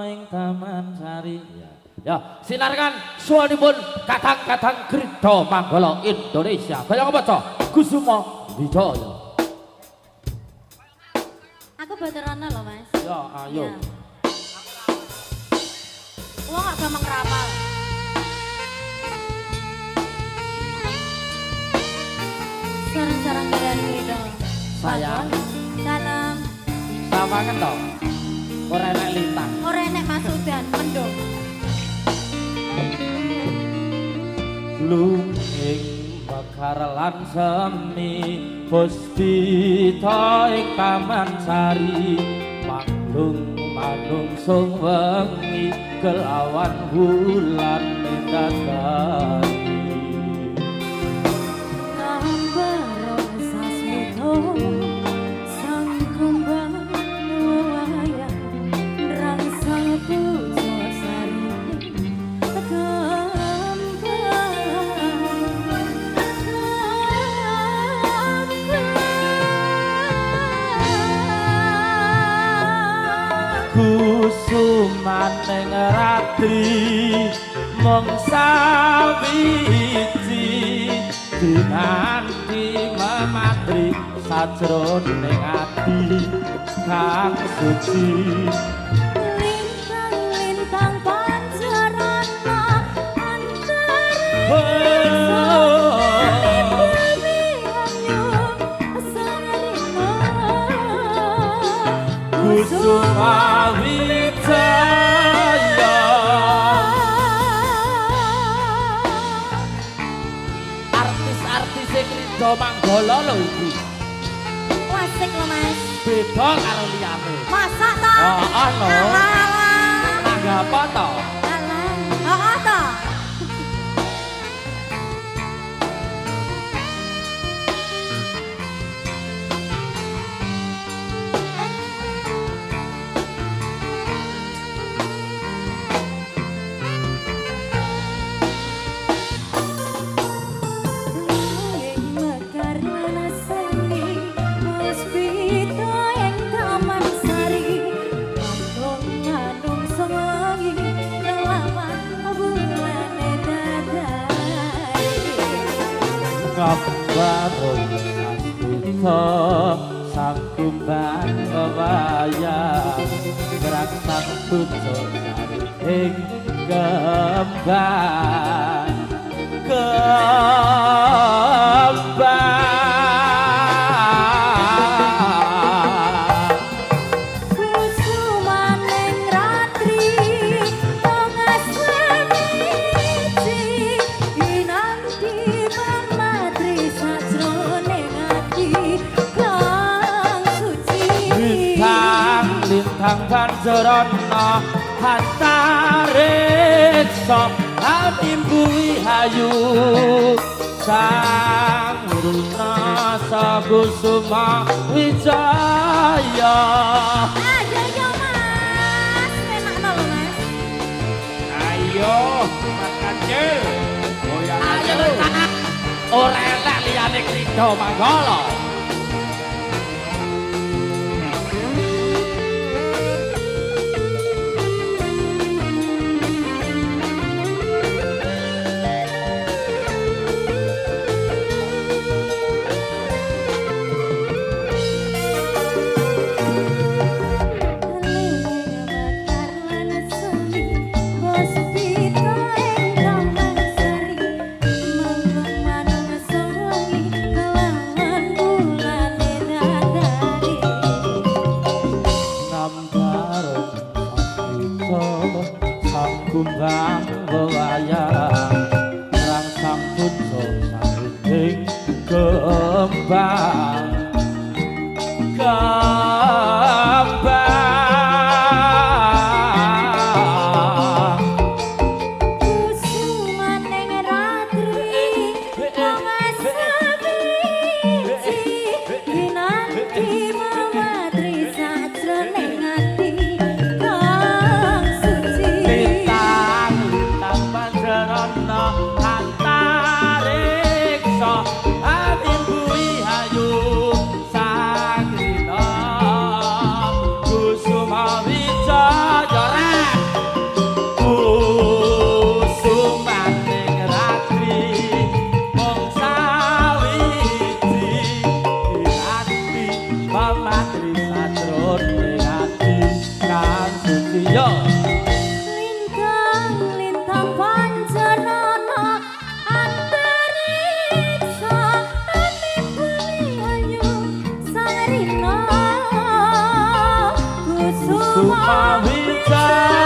Ing Taman Sari. Ya, ya sinarkan suwanipun kadang-kadang Krida Manggala Indonesia. Kaya apa to? Kusuma Wijaya. Aku baturana loh, Mas. Ya, ayo. Ya. Wong gak gampang rapal. Sarang-sarang kalian Krida. Sayang. Salam. Sama kan to? Ora enek lintang. Ora enek masudan, mendung. Lunging mekar lan semi puspita ing Taman Sari manglung manungsung wengi kelawan wulan indasari. Ngambara sasmita sang kumbang wayang rangsang puja sari kembang. Kusumaning ratri mung sawiji dinanti mematri sajroning ati kang suci. Lintang-lintang pancarana antariksa Kusuma Wijaya. Artis-artis Krida Manggala lho iki. Wasik lho, Mas. Beda karo liyane. Masa ta? Heeh lho. Alah alah. Anggap to? Alah. Heeh ta. Ing mekar lan seni puspita ing Taman Sari manung manungsung wengi kelawan bulane dadari. Gambarung sasmita sang kumbang wayang ngrangsang puja sari ing kembang kembang. Kusumaning ratri tongas wiji dinanti pamatri sajroning ati kang suci. Lintang lintang pancarana antariksa amimbui hayu sang runa sakusuma wijaya. Ayo yo Mas, enakno lho Mas. Ayo, Mas Kancil. Goyang Ayo Cak. Ora elek liyane Krida Manggala. Mekar lan semi puspita ing Taman Sari manglung manungsung wengi kelawan bulane dadari. Nambarung sasmita sang kumbang wayang rangsang puja sari ing kembang kembang. Kusumaning ratri tongas wiji dinanti mamatri sajroning ati kang suci. Lintang lintang pancarana Yo. Lintang lintang pancarana antariksa ane bumi ayu sangrina Kusuma Kusuma Wijaya.